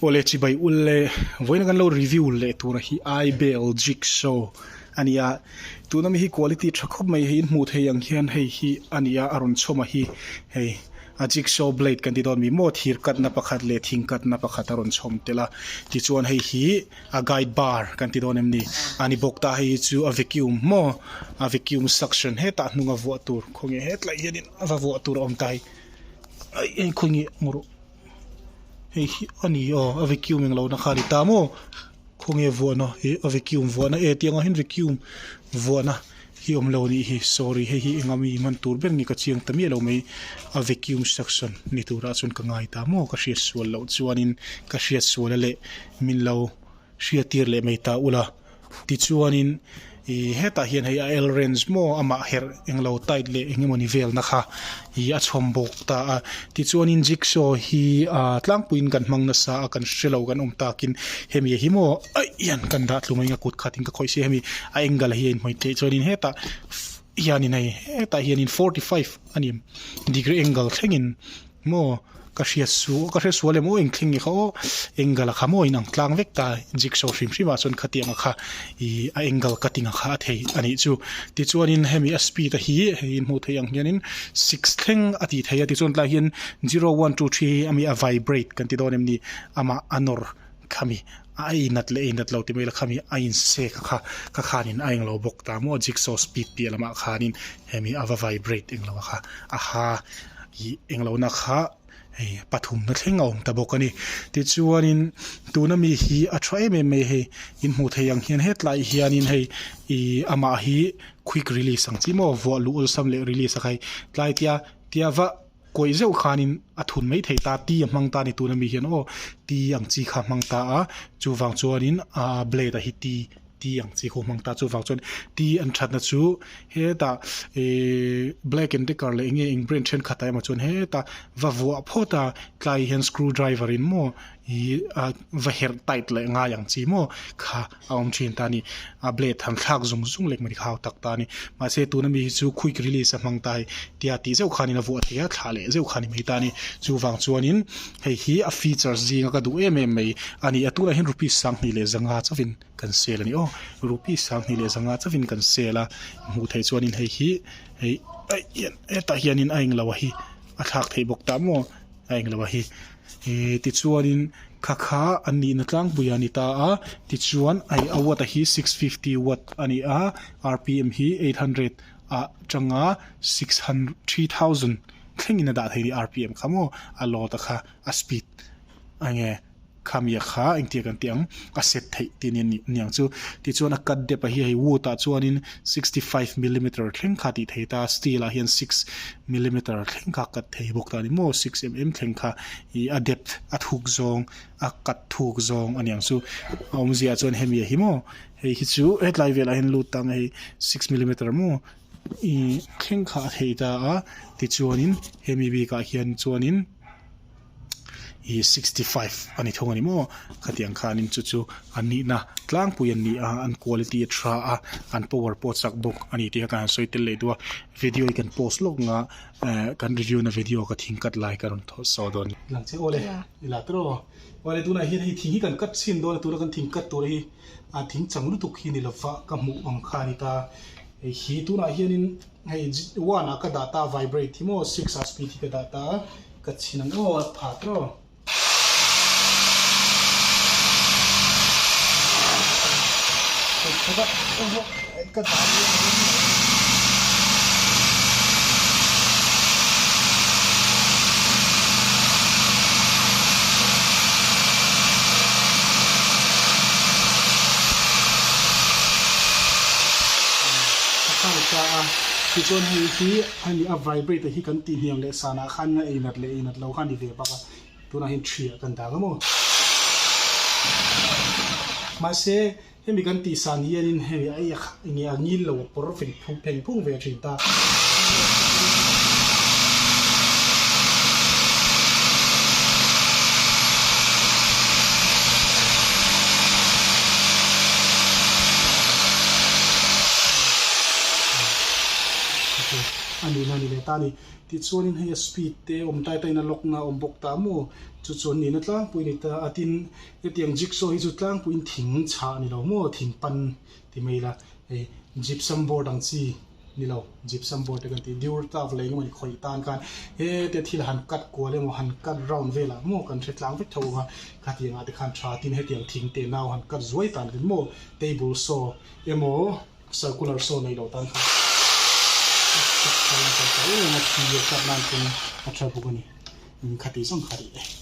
Awle chibai ul le vawiin kan lo review leh tura hi Aibel Jigsaw a ni a, tuna mi hi quality tha khawp mai hei in hmuh theih ang hian hei hi a ni a, a rawn chhawm a hi hei a jigsaw blade kan ti dawn mi maw thir cut na pakhat leh thing cut na pakhat a rawn chhawm tel a, tichuan hei hi a guide bar kan ti dawn em ni a ni bawk ta hei hi chu a vacuum maw a vacuum suction hetah hnunga vuah tur khawnge hetlai hianin a va vuah tur a awm ta hei aih hei khawnge maw rawh. Hei hi a ni aw a vacuum englo na kha a ni ta maw khawnge vuahna ih a vacuum vuahna e tiangah hian vacuum vuahna hi awm lo anih hi sorry hei hi enga mi hman tur ber nge ka chiang ta miah lo mai a vacuum suction ni turah chuan ka ngai ta maw ka hriat sual loh chuanin ka hriat sual a leh min lo hriattir leh mai ta ula tichuanin ih hetah hian hei a L range maw amah herh englo tight leh eng emawni velna kha ih a chhawm bawk ta a tichuanin jigsaw hi ah tlangpuiin kan hmang nasa a kan hrelo kan awm takin hemi hi maw aih hian kan dah tlu mai ang a kut khatin ka khawih si hemi a angle hi a inhmawih theih chuanin hetah hianin hei hetah hianin 45 a ni degree angle thlengin Maw ka hriat su ka hriat sual em aw eng thleng nge kha aw angle a kha maw inang tlang vek ta jigsaw hrim hrim ah chuan khatiang a kha ih a angle cutting a kha a thei a nih chu tichuanin hemi a speed a hi hei in hmuh theih ang hianin six thleng a tih theih a tichuan tlaiah hian zero one two three ami a vibrate kan ti dawn em ni amah a nawr khami a ei nat leh ei nat lo ti mai la khami a insek a kha kha khanin a englo bawk ta maw jigsaw speed piah lamah khanin hemi a va vibrate englo a kha a ha ih englo na kha hei pathum na thleng a awm ta bawk a ni tichuanin tuna mi hi a tha em em mai hei in hmuh theih ang hian hetlai hianin hei ih amah hi quick release ang chi maw vuah luh awlsam leh release a kha hei tlai tia tia va kawih zeuh khanin a thun mai thei ta ti a hmang ta a ni tuna mi hian aw ti ang chi kha a hmang ta a chuvang chuanin ah blade ah hi ti ti ang chi kha a hmang ta chuvang chuan ti an thatna chu hetah ihh black and decker leh enge eng brand thenkhat ah emaw chuan hetah va vuah phawt a tlai hian screw driver in maw ihh a va herh tight leh ngai ang chi maw kha a awm thin ta a ni a blade han thlak zung zung lek mai kha a tak ta a ni mahse tuna mi hi chu quick release a hmang ta a hei tia tih zeuh khanin a vuah thei a thlah leh zeuh kha a ni mai ta a ni chuvang chuanin hei hi a features zinga ka duh em em mai a ni a tunah hian rupees sanghnih leh zanga chauhin kan sel a ni aw rupees sanghnih leh zanga chauhin kan sel a hmuh theih chuanin hei hi hei aih hian hetah hianin a englo a hi a thlak theih bawk ta maw. A englo a hi ihh tichuanin kha kha an nihna tlangpui a ni ta a tichuan hei a watt a hi 650 watt a ni a rpm hi 800 ah tanga 600 3000 thlengin a dah thei a ni rpm kha maw a load a kha a speed enge. Khami a kha engtia kan tih ang a set theih tih nia niang chu. Tichuan a cut depth a hi hei wood ah chuanin 65 millimeter thleng kha tih thei ta steel ah hian 6 millimeter thleng kha cut thei bawk ta a ni maw 6 mm thleng kha ih a depth a thuk zawng a cut thuk zawng a niang chu. A awmzia ah chuan hemi a hi maw hei hi chu hetlai velah hian lut tang hei 6 millimeter maw ih thleng kha a thei ta a tichuanin hemi bikah hian chuanin. Ih 65 a ni thung a ni maw khatiang khanin chu chu an nihna tlangpui an ni a an quality a tha a an power pawh a chak bawk a ni tih kha ka han sawi tel leh duh a video hi kan post lawk ang a eh kan review na video ka thing cut lai ka rawn thaw saw dawn a ni. Lang che awle i la tawh awle tunah hian hei thing hi kan cut chhin dawn a tuna kan thing cut tur hi a thing chang lutuk hi ni lova ka hmuh ang kha a ni ta hei hi tunah hianin hei one ah ka dah ta vibrate hi maw six ah speed hi ka dah ta a. Ka chhin ang aw a pha tawh. Ka dah Tichuan hei hi Hemi a vibrate a hi kan tih hniam leh sanah khan a ei nat leh ei nat lo kha a ni ve bawk a, tunah hian ṭhi ah kan dah ang maw? Mahse, hemi kan tih san hianin hemi a ei enge a ngil lo a pawr feng phung pheng phung ve ṭhin ta. A nihna a ni leh ta a ni. Tichuanin hei a speed te a awm tai taiin a lock na a awm bawk ta maw? Chu chuan nihna tlangpui a ni ta a tin hetiang jigsaw hi chu tlangpuiin thing chhah a ni lo maw? Thing pan ti mai ila hei gypsum board ang chi ni lo gypsum board te kan tih durtaf lei emaw ni khawih tan khan hete thil han cut kual emaw han cut round velah maw kan hre tlang vek tho ang a khatiang ah te khan tha tin hetiang thing te nau han cut zuai tan rin maw table saw emaw circular saw nei lo tan khan a tha em em a thir cut nan pawn a tha bawk a ni khati zawng kha ri e.